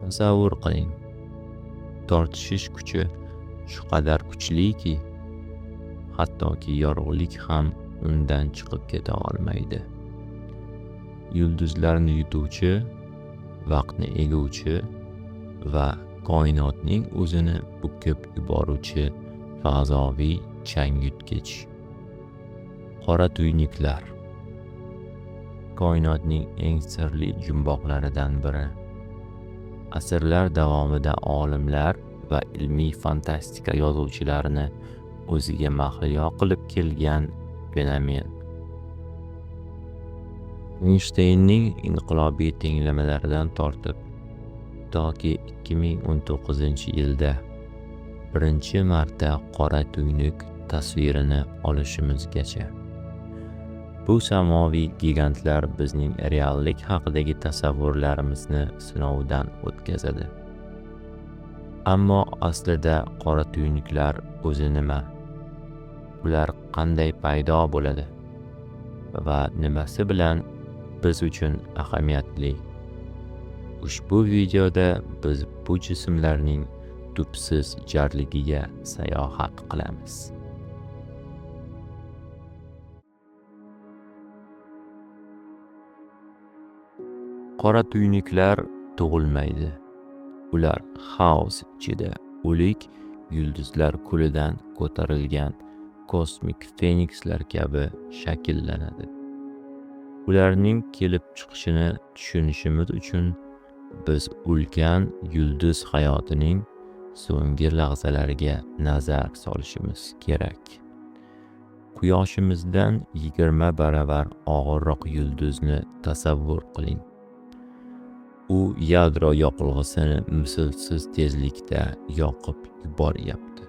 Tasavvur qiling, tortishish kuchi shu qadar kuchliki, hattoki yorug'lik ham undan chiqib keta olmaydi. Yulduzlarni yutuvchi, vaqtni eguvchi va koinotning o'zini bukib yuboruvchi fazoviy changyutgich. Qora tuynuklar koinotning eng sirli jumboqlaridan biri. Asrlar davomida olimlar va ilmiy fantastika yozuvchilarini o'ziga mahliyo qilib kelgan fenomen. Eynshteynning inqilobiy tenglamalaridan tortib toki 2019-yilda birinchi marta qora tuynuk tasvirini olishimizgacha. Bu samoviy gigantlar bizning reallik haqidagi tasavvurlarimizni sinovdan o'tkazadi. Ammo aslida qora tuynuklar o'zi nima? Ular qanday paydo bo'ladi va nimasi bilan biz uchun ahamiyatli? Ushbu videoda biz bu jismlarning tubsiz jarligiga sayohat qilamiz. Qora tuynuklar tug'ilmaydi. Ular xaos ichida o'lik yulduzlar kulidan ko'tarilgan kosmik fenikslar kabi shakllanadi. Ularning kelib chiqishini tushunishimiz uchun biz ulkan yulduz hayotining so'nggi lahzalariga nazar solishimiz kerak. Quyoshimizdan 20 baravar og'irroq yulduzni tasavvur qiling. U yadro yoqilg'isini mislsiz tezlikda yoqib yuboryapti.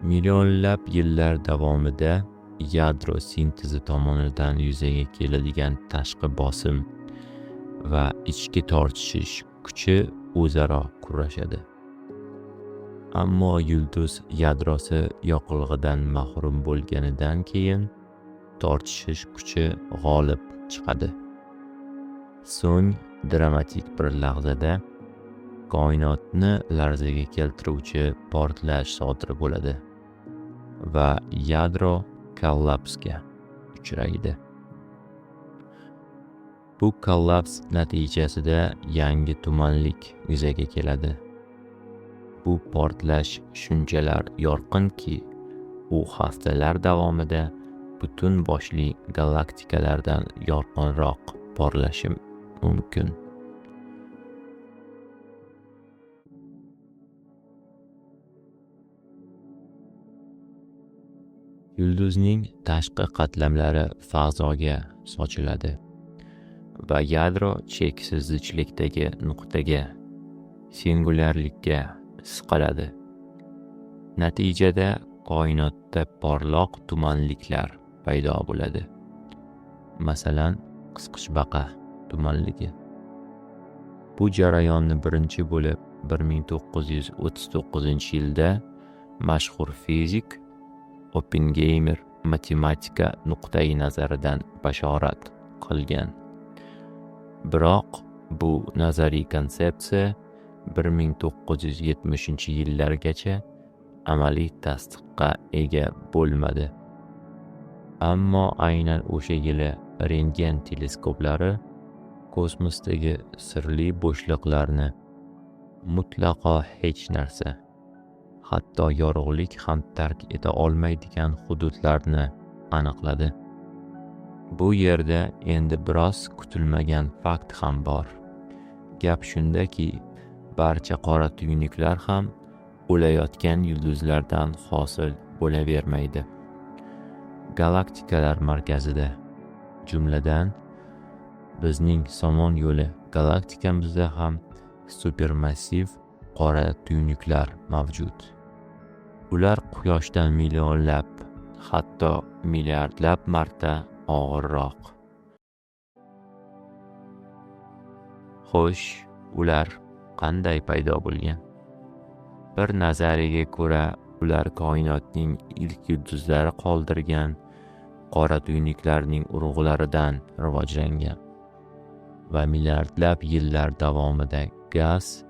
Millionlab yillar davomida yadro sintezi tomonidan yuzaga keladigan tashqi bosim va ichki tortishish kuchi o'zaro kurashadi. Ammo yulduz yadrosi yoqilg'idan mahrum bo'lganidan keyin tortishish kuchi g'olib chiqadi. So'ng dramatik bir lahzada koinotni larzaga keltiruvchi portlash sodir bo'ladi va yadro kollapsga uchraydi. Bu kollaps natijasida yangi tumanlik yuzaga keladi. Bu portlash shunchalar yorqinki, u haftalar davomida butun boshli galaktikalardan yorqinroq porlashi mumkin. Yulduzning tashqi qatlamlari fazoga sochiladi va yadro cheksiz zichlikdagi nuqtaga, singulyarlikka siqiladi. Natijada koinotda porloq tumanliklar paydo bo'ladi. Masalan, qisqichbaqa tumanligi. Bu jarayonni birinchi bo'lib 1939-yilda mashhur fizik Oppengeymer matematika nuqtai nazaridan bashorat qilgan. Biroq bu nazariy konsepsiya 1970-yillargacha amaliy tasdiqqa ega bo'lmadi. Ammo aynan o'sha yili rentgen teleskoplari kosmosdagi sirli bo'shliqlarni mutlaqo hech narsa, hatto yorug'lik ham tark eta olmaydigan hududlarni aniqladi. Bu yerda endi biroz kutilmagan fakt ham bor. Gap shundaki, barcha qora tuynuklar ham o'layotgan yulduzlardan hosil bo'lavermaydi. Galaktikalar markazida, jumladan bizning Somon yo'li galaktikamizda ham supermassiv qora tuynuklar mavjud. Ular Quyoshdan millionlab, hatto milliardlab marta og'irroq. Xo'sh, ular qanday paydo bo'lgan? Bir nazariyaga ko'ra, ular koinotning ilk yulduzlari qoldirgan qora tuynuklarning urug'laridan rivojlangan va milliardlab yillar davomida gaz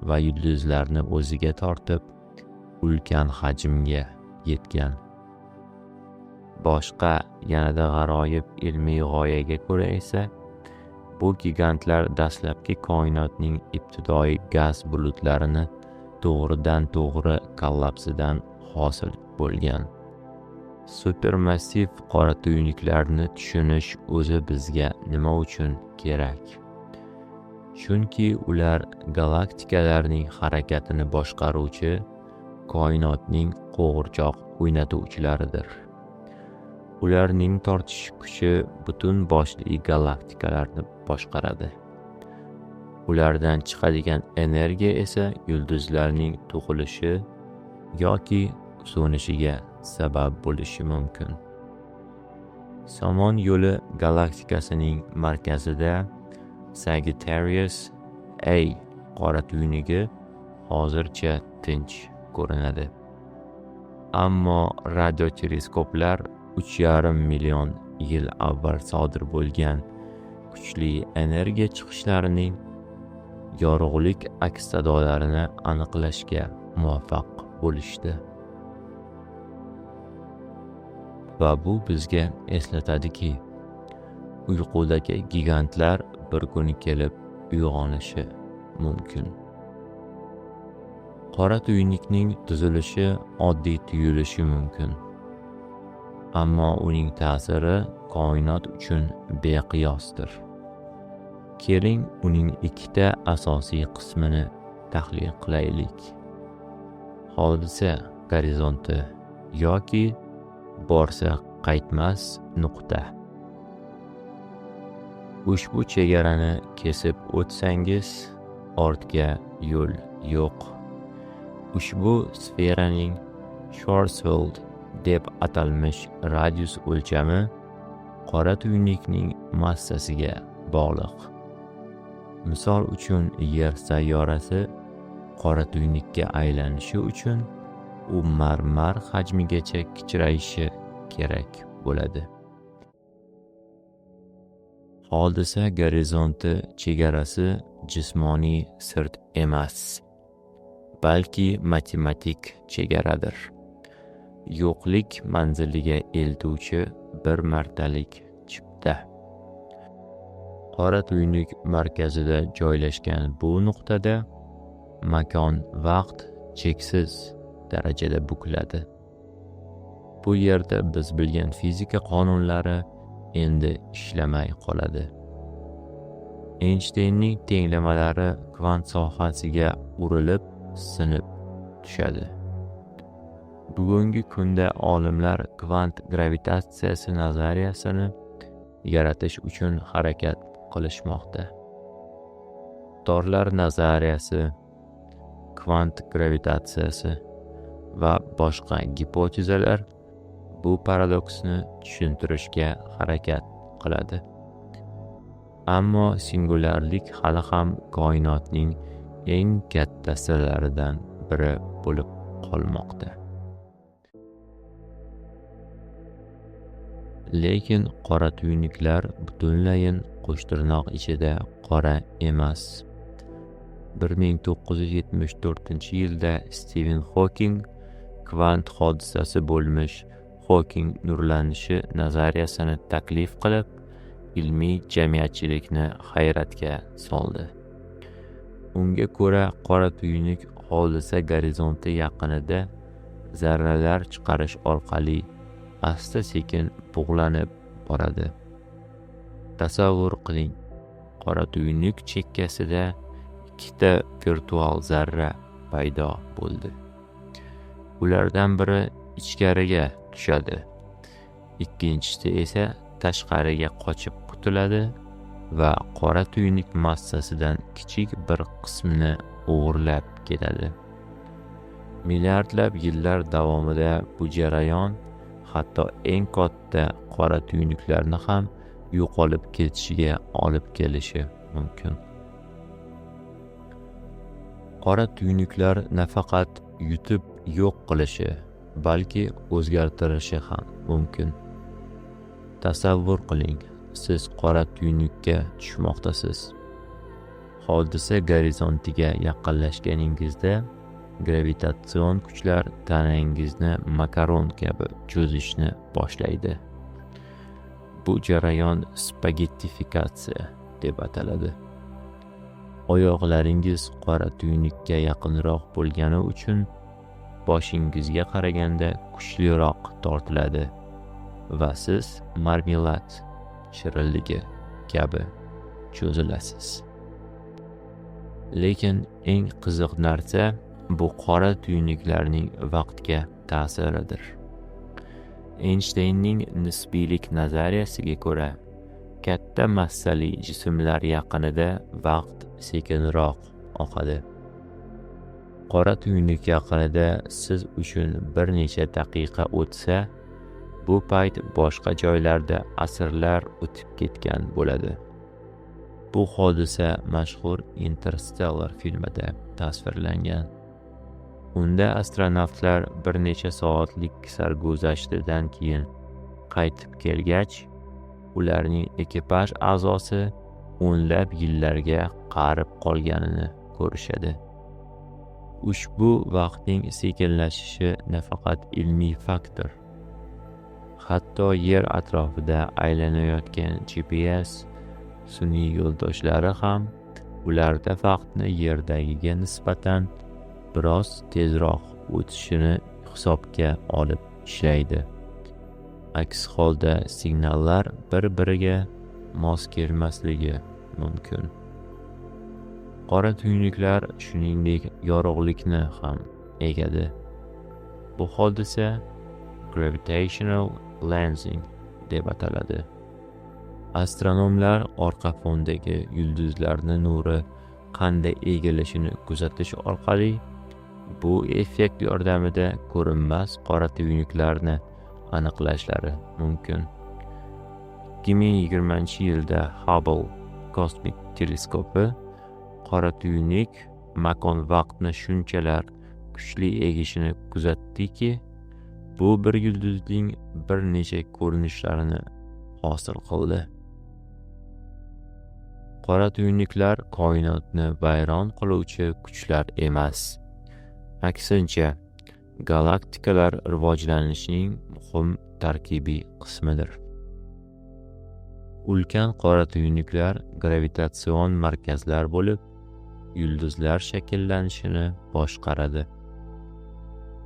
va yulduzlarni o'ziga tortib, ulkan hajmga yetgan. Boshqa yanada g'aroyib ilmiy g'oyaga ko'ra esa, bu gigantlar dastlabki koinotning ibtidoiy gaz bulutlarini to'g'ridan-to'g'ri kollapsidan hosil bo'lgan. Supermassiv qora tuynuklarni tushunish o'zi bizga nima uchun kerak? Chunki ular galaktikalarning harakatini boshqaruvchi koinotning qo'g'irchoq o'ynatuvchilaridir. Ularning tortish kuchi butun boshli galaktikalarni boshqaradi. Ulardan chiqadigan energiya esa yulduzlarning tug'ilishi yoki so'nishiga sabab bo'lishi mumkin. Somon yo'li galaktikasining markazida Sagittarius A qora tuynugi hozircha tinch ko'rinadi. Ammo radioteleskoplar 3,5 million yil avval sodir bo'lgan kuchli energiya chiqishlarining yorug'lik aks sadolarini aniqlashga muvaffaq bo'lishdi. Va bu bizga eslatadiki, uyqudagi gigantlar bir kuni kelib uyg'onishi mumkin. Qora tuynukning tuzilishi oddiy tuyulishi mumkin. Ammo uning ta'siri koinot uchun beqiyosdir. Keling, uning ikkita asosiy qismini tahlil qilaylik. Hodisa gorizonti yoki borsa qaytmas nuqta. Ushbu chegarani kesib o'tsangiz, ortga yo'l yo'q. Ushbu sferaning Schwarzschild deb atalmish radius o'lchami qora tuynukning massasiga bog'liq. Misol uchun, Yer sayyorasi qora tuynukka aylanishi uchun u marmar hajmigacha kichrayishi kerak bo'ladi. Hodisa gorizonti chegarasi jismoniy sirt emas, balki matematik chegaradir. Yo'qlik manziliga eltuvchi bir martalik chipta. Qora tuynuk markazida joylashgan bu nuqtada makon vaqt cheksiz darajada bukiladi. Bu yerda biz bilgan fizika qonunlari endi ishlamay qoladi. Eynshteynning tenglamalari kvant sohasiga urilib, sinib tushadi. Bugungi kunda olimlar kvant gravitatsiyasi nazariyasini yaratish uchun harakat qilishmoqda. Torlar nazariyasi, kvant gravitatsiyasi va boshqa gipotezalar bu paradoksni tushuntirishga harakat qiladi. Ammo singulyarlik hali ham koinotning eng katta sirlaridan biri bo'lib qolmoqda. Lekin qora tuynuklar butunlayin qo'shtirnoq ichida qora emas. 1974-yilda Stiven Xoking kvant hodisasi bo'lmish Xoking nurlanishi nazariyasini taklif qilib, ilmiy jamiyatchilikni hayratga soldi. Unga ko'ra, qora tuynuk hodisa gorizonti yaqinida zarralar chiqarish orqali asta-sekin bug'lanib boradi. Tasavvur qiling, qora tuynuk chekkasida ikkita virtual zarra paydo bo'ldi. Ulardan biri ichkariga tushadi, ikkinchisi esa tashqariga qochib qutuladi va qora tuynuk massasidan kichik bir qismini o'g'irlab ketadi. Milliardlab yillar davomida bu jarayon hatto eng katta qora tuynuklarni ham yo'qolib ketishiga olib kelishi mumkin. Qora tuynuklar nafaqat yutib yo'q qilishi, balki o'zgartirishi ham mumkin. Tasavvur qiling, siz qora tuynukka tushmoqdasiz. Hodisa gorizontiga yaqinlashganingizda gravitatsion kuchlar tanangizni makaron kabi cho'zishni boshlaydi. Bu jarayon spagettifikatsiya deb ataladi. Oyoqlaringiz qora tuynukka yaqinroq bo'lgani uchun boshingizga qaraganda kuchliroq tortiladi va siz marmelad shirinligi kabi cho'zilasiz. Lekin eng qiziq narsa bu qora tuynuklarning vaqtga ta'siridir. Eynshteynning nisbiylik nazariyasiga ko'ra, katta massali jismlar yaqinida vaqt sekinroq oqadi. Qora tuynuk yaqinida siz uchun bir necha daqiqa o'tsa, bu payt boshqa joylarda asrlar o'tib ketgan bo'ladi. Bu hodisa mashhur Interstellar filmida tasvirlangan. Unda astronavtlar bir necha soatlik sarguzashtidan keyin qaytib kelgach, ularning ekipaj a'zosi o'nlab yillarga qarib qolganini ko'rishadi. Ushbu vaqtning sekinlashishi nafaqat ilmiy faktdir. Hatto Yer atrofida aylanayotgan GPS sun'iy yo'ldoshlari ham ularda vaqtni Yerdagiga nisbatan biroz tezroq o'tishini hisobga olib ishlaydi. Aks holda signallar bir-biriga mos kelmasligi mumkin. Qora tuynuklar shuningdek yorug'likni ham egadi. Bu hodisa gravitational lensing deb ataladi. Astronomlar orqa fondagi yulduzlarni nuri qanday egilishini kuzatish orqali bu effekt yordamida ko'rinmas qora tuynuklarni aniqlashlari mumkin. 2020-yilda Hubble kosmik teleskopi qora tuynuk makon-vaqtni shunchalar kuchli egishini kuzatdiki, bu bir yulduzning bir necha ko'rinishlarini hosil qildi. Qora tuynuklar koinotni vayron qiluvchi kuchlar emas. Aksincha, galaktikalar rivojlanishining muhim tarkibiy qismidir. Ulkan qora tuynuklar gravitatsion markazlar bo'lib, yulduzlar shakllanishini boshqaradi.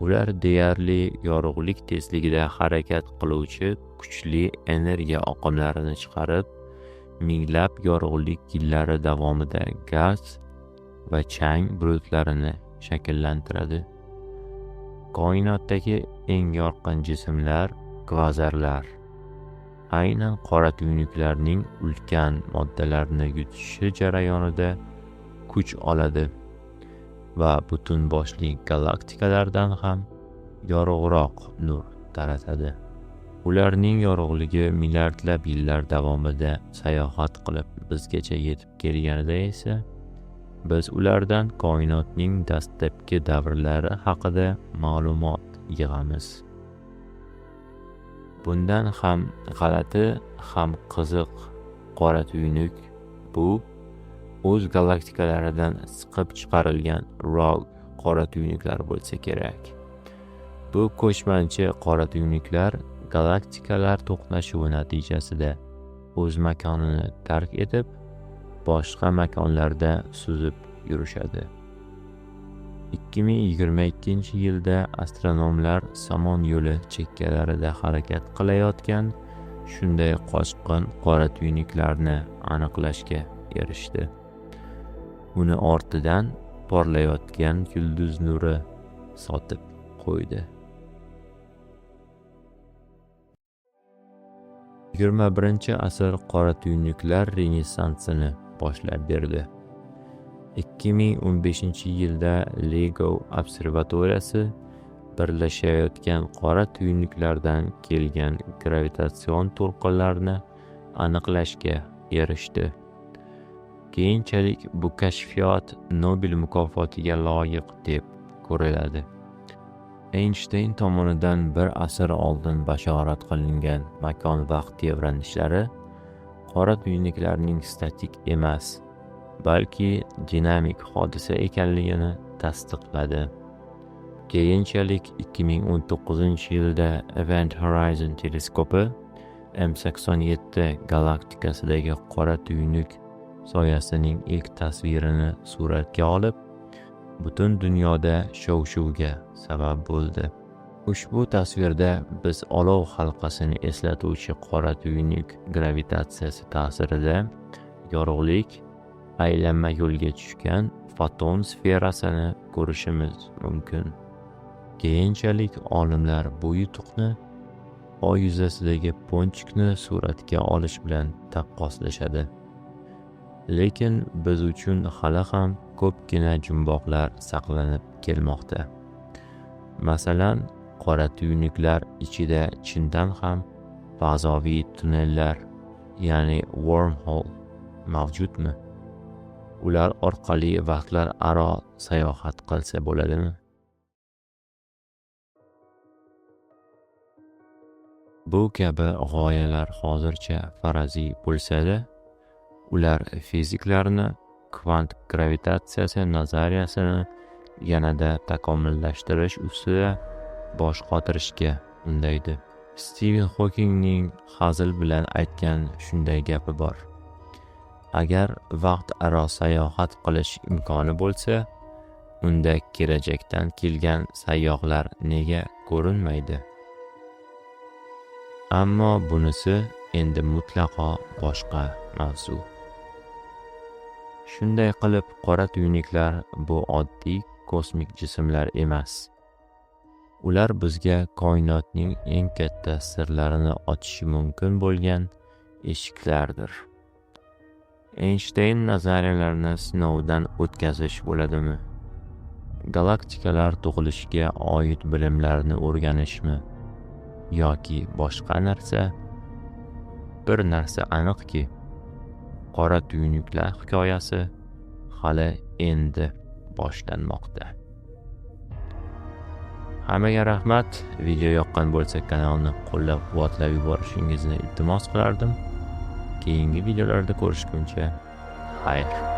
Ular deyarli yorug'lik tezligida harakat qiluvchi kuchli energiya oqimlarini chiqarib, minglab yorug'lik yillari davomida gaz va chang bulutlarini shakllantiradi. Koinotdagi eng yorqin jismlar kvazarlar. Aynan qora tuynuklarning ulkan moddalarni yutishi jarayonida kuch oladi va butun boshli galaktikalardan ham yorug'roq nur taratadi. Ularning yorug'ligi milliardlab yillar davomida sayohat qilib bizgacha yetib kelganida esa, biz ulardan koinotning dastlabki davrlari haqida ma'lumot yig'amiz. Bundan ham g'alati, ham qiziq qora tuynuk bu o'z galaktikalaridan siqib chiqarilgan rogue qora tuynuklar bo'lsa kerak. Bu ko'chmanchi qora tuynuklar galaktikalar to'qnashuvi natijasida o'z makonini tark etib, boshqa makonlarda suzib yurishadi. 2022-yilda astronomlar Somon yo'li chekkalarida harakat qilayotgan shunday qochqin qora tuynuklarni aniqlashga erishdi. Uni ortidan porlayotgan yulduz nuri sotib qo'ydi. 21-asr qora tuynuklar renessansini boshlab berdi. 2015-yilda LIGO observatoriyasi birlashayotgan qora tuynuklardan kelgan gravitatsion to'lqinlarni aniqlashga erishdi. Keyinchalik bu kashfiyot Nobel mukofotiga loyiq deb ko'riladi. Eynshteyn tomonidan bir asr oldin bashorat qilingan makon-vaqt tebranishlari qora tuynuklarning statik emas, balki dinamik hodisa ekanligini tasdiqladi. Keyinchalik 2019-yilda Event Horizon teleskopi M87 galaktikasidagi qora tuynuk soyasining ilk tasvirini suratga olib, butun dunyoda shov-shuvga sabab bo'ldi. Ushbu tasvirda biz olov halqasini eslatuvchi qora tuynuk gravitatsiyasi ta'sirida yorug'lik aylanma yo'lga tushgan foton sferasini ko'rishimiz mumkin. Keyinchalik olimlar bu yutuqni Oy yuzasidagi ponchikni suratga olish bilan taqqoslashadi. Lekin biz uchun hali ham ko'pgina jumboqlar saqlanib kelmoqda. Masalan, qora tuynuklar ichida chindan ham fazoviy tunnellar, ya'ni wormhole mavjudmi? Ular orqali vaqtlararo sayohat qilsa bo'ladimi? Bu kabi g'oyalar hozircha faraziy bo'lsa-da, ular fiziklarni kvant gravitatsiyasi nazariyasini yanada takomillashtirish ustida bosh qotirishga undaydi. Stiven Xokingning hazil bilan aytgan shunday gapi bor: agar vaqt aro sayohat qilish imkoni bo'lsa, unda kelajakdan kelgan sayyohlar nega ko'rinmaydi? Ammo bunisi endi mutlaqo boshqa mavzu. Shunday qilib, qora tuynuklar bu oddiy kosmik jismlar emas. Ular bizga koinotning eng katta sirlarini ochishi mumkin bo'lgan eshiklardir. Eynshteyn nazariyalarini sinovdan o'tkazish bo'ladimi? Galaktikalar tug'ilishiga oid bilimlarni o'rganishmi yoki boshqa narsa? Bir narsa aniqki, qora tuynuklar hikoyasi hali endi boshlanmoqda. Hammaga rahmat. Video yoqqan bo'lsa kanalni qo'llab-quvvatlab yuborishingizni iltimos qilardim. Keyingi videolarda ko'rishguncha xayr.